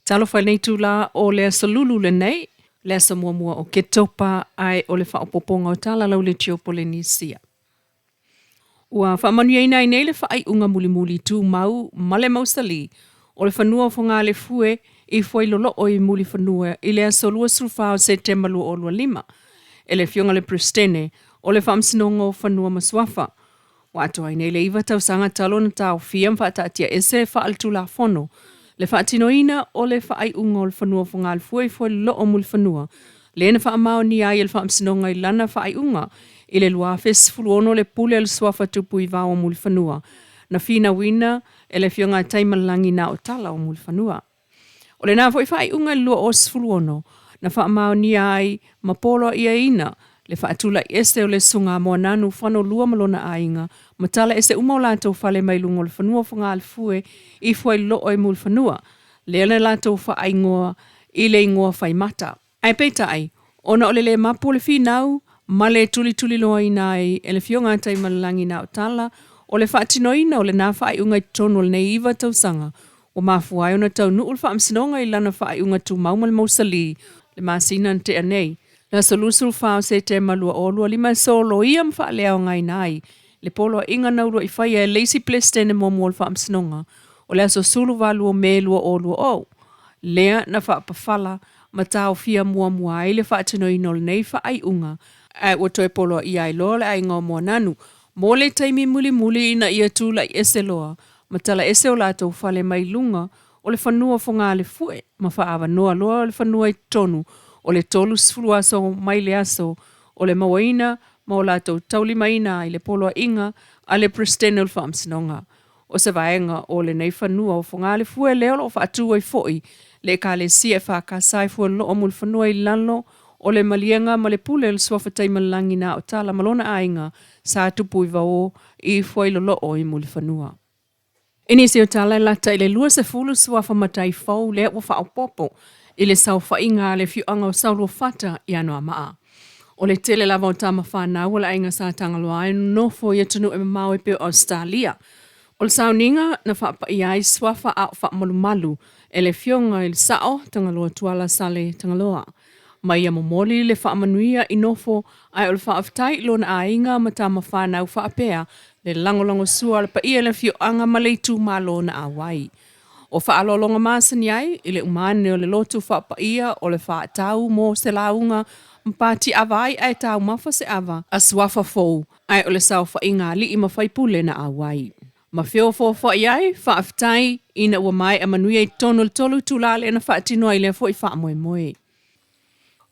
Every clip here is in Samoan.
Talofa i lenei itula o le aso Lulu lenei, le aso muamua o Ketopa ae o le faaopoopoga o tala lau leitio Polenisia. Ua faamanuiaina ai nei le faaiuga mulimuli tumau ma le mausali o le fanua o Fogalefue i Fuailoloo i Mulifanua i le aso 24 o Setema 2025 e le Afioga i le Peresetene o le Faamasinoga o Fanua ma Suafa. Ua atoa ai nei le iva tausaga talu ona taofia ma faataatiaese faaletulafono le faatinoina o le faaiuga o le fanua o Fogalefue i Fuailoloo Mulifanua, lea na faamaonia ai e le Faamasinoga i lana faaiuga i le 2016 le pule a le Suafa Tupu i Vao o Mulifanua, na finauina e le Afioga a Taimalelagi Naotala o Mulifanua. O lena foi faaiuga i le 2016 na faamaonia ai ma poloaiaina le faatulai ese o le Susuga a Moananu Fanolua ma lona aiga ma tala ese uma o latou fale mai luga o le fanua o Fogalefue i Fuailoloo i Mulifanua, lea na latou faaigoa i le igoa faimata. Ae peitai, ona o le le mapu o le finau ma le tulituliloaina ai e le Afioga a Taimalelagi Naotala o le faatinoina o lena faaiuga i totonu o lenei iva tausaga, ua mafua ai ona taunuu le Faamasinoga i lana faaiuga tumau ma le mausali le masina na tea nei, le aso 24 o Setema 2025 e soloia ma faaleaogaina ai le poloaiga na uluai faia e le isi Peresetene muamua o le Faamasinoga o le aso 18 o Me 2020, lea na faapafala ma taofia muamua ai le faatinoina o lenei faaiuga, ae ua toe poloaia ai loa le aiga o Moananu mo le taimi mulimuli ina ia tulai ese loa ma tala ese o latou fale mai luga o le fanua o Fogalefue ma faaavanoa loa le fanua i totonu o le 30 aso mai le aso o le mauaina ma o latou taulimaina ai le poloaiga a le Peresetene o le Faamasinoga. O se vaega o lenei fanua o Fogalefue lea o lo o faatu ai foi le Ekalesia EFKS e Fueloloo Mulifanua i lalo o le maliega ma le pule o le Suafa Taimalelagi Naotala ma lona aiga Sa Tupuivao i Fuailoloo i Mulifanua. I nisi o tala e lata i le 20 suafa matai fou lea ua faaopoopo i le saofaiga a le afioaga o Saoluafata i Anoamaa. O le tele lava o tama fanau a le aiga Sa Tagaloa e nonofo i atunuu e mamao e pei o Ausetalia. O le sauniga na faapaia ai suafa a o faamalumalu e le afioga i le Sao Tagaloa Tuala Sale Tagaloa. Ma ia momoli le faamanuia i nofo ae o le faafetai i lona aiga ma tama fanau faapea le lagolagosua a le paia i le afioaga ma le itumalo na auai. O faaaloaloga masani ai i le umane o le lotu faapaia o le faatau mo se lauga ma patiava ai ae taumafa se ava a suafa fou ae o le saofaiga alii ma faipule na auai. Ma feofoofoai ai, faafetai ina ua maea manuia i totonu o le tolu itula lea na faatino ai lea foi faamoemoe.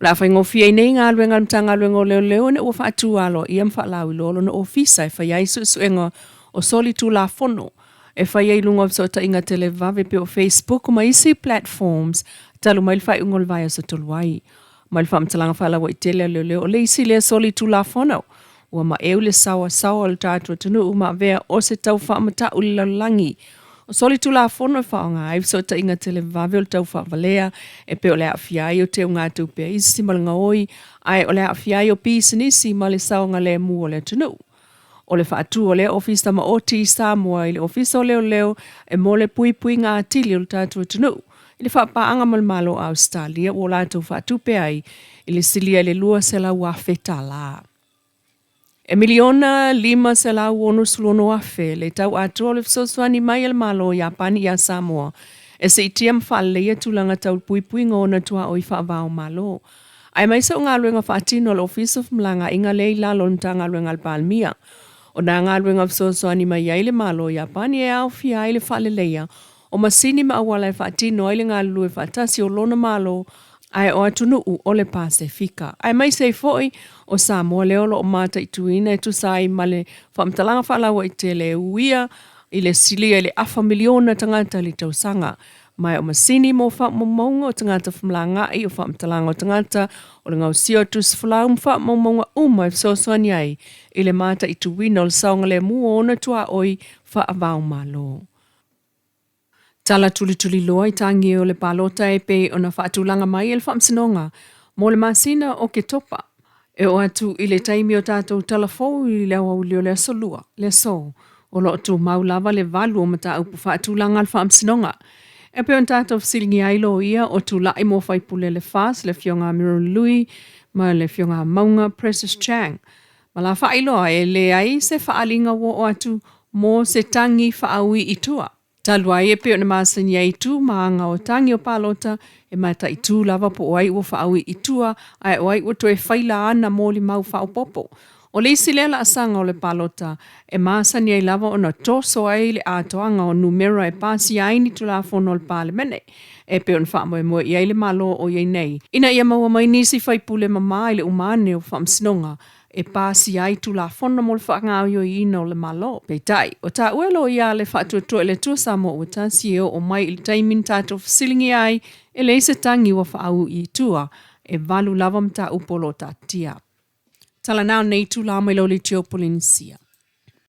O le a faigofie ai nei galuega a le Matagaluega o Leoleo ina ua faatu aloaia ma faalauiloa lona ofisa e fai ai suesuega o solitulafono e fai ai i luga o fesootaiga televave pei o Facebook ma isi platforms talu mai le faaiuga o le vaiaso talu ai. Mai le faamatalaga faalauaitele a Leoleo o le isi lea solitulafono ua maeu le saoasaoa o le tatou atunuu ma avea o se tau faamatau i le lalolagi. O solitulafono e faaaoga ai fesootaiga televave o le tau faavalea e pei o le aafia ai o teugatupe a isi ma le gaoi ae o le aafia ai o pisinisi ma le saogalemu o le atunuu. O le faatu o lea Ofisa Maoti i Samoa i le Ofisa o Leoleo e mo le puipuiga atili o le tatou atunuu i le faapaaga ma le Malo o Ausetalia ua latou faatupe ai i le silia i le $200,000. E $1,566,000 le tau atoa o le fesoasoani mai a le Malo o Iapani iā Samoa e siitia ma faaleleia tulaga tau le puipuiga o ona tuaoi faava-o-Malo. Aemaise o galuega faatino a le Ofisa o Femalagaaiga lea i lalo o le Matagaluega a le Palemia. O nā galuega fesoasoani mai ai le Malo o Iapani e aofia ai le faaleleia o masini ma auala e faatino ai le galulue faatasi o lona Malo ae o atunuu o le Pasefika, aemaise ai foi o Samoa lea o lo o mataituina e tusa ai ma le faamatalaga faalauaitele e uia i le silia i le afa miliona tagata i le tausaga. Ma o masini mo faamaumauga o tagata femalagaai, o faamatalaga o tagata, o le gaosia o tusi folau ma faamaumauga uma e fesoasoani ai i le mataituina o le saogalemu o ona tuaoi faava-o-Malo. Tala tulituliloa i tagi o le palota e pei ona faatulaga mai e le Faamasinoga mo le masina o Oketopa e oo atu i le taimi o tatou tala fou i le aoauli o le aso Lua, le aso, o lo o tumau lava le valu o mataupu faatulaga a le Faamasinoga. E pei ona tatou fesiligia ai loia o tula'i mo faipule le FAS, le Afioga a Muriel Lui ma le Afioga a Mauga Precious Chang. Ma la faailoa e leai se faaaliga ua oo atu mo se tagi faaui i tua. Talu ai e pei ona masani ai tu ma aga o tagi o palota e mataitu lava po o ai ua faaui i tua ae o ai ua toe faila ana molimau faaopoopo. O le isi lea laasaga o le palota e masani ai lava ona toso ai le atoaga o numera e pasia ai ni Tulafono a le Palemene e pei ona faamoemoe i ai le Malo o i ai nei ina ia maua mai nisi faipule mama i le uma ane o faamasinoga e pasia ai Tulafono mo le faagaoioiina o le Malo. Peitai, ua taua e loia a le Faatuatua i le Atua Samoa ua tasi e oo mai i le taimi na tatou fesiligia ai e leai se tagi ua faaui i tua, e valu lava mataupu o lo o taatia. Tala na o nei itula mai lau leitio Polenisia.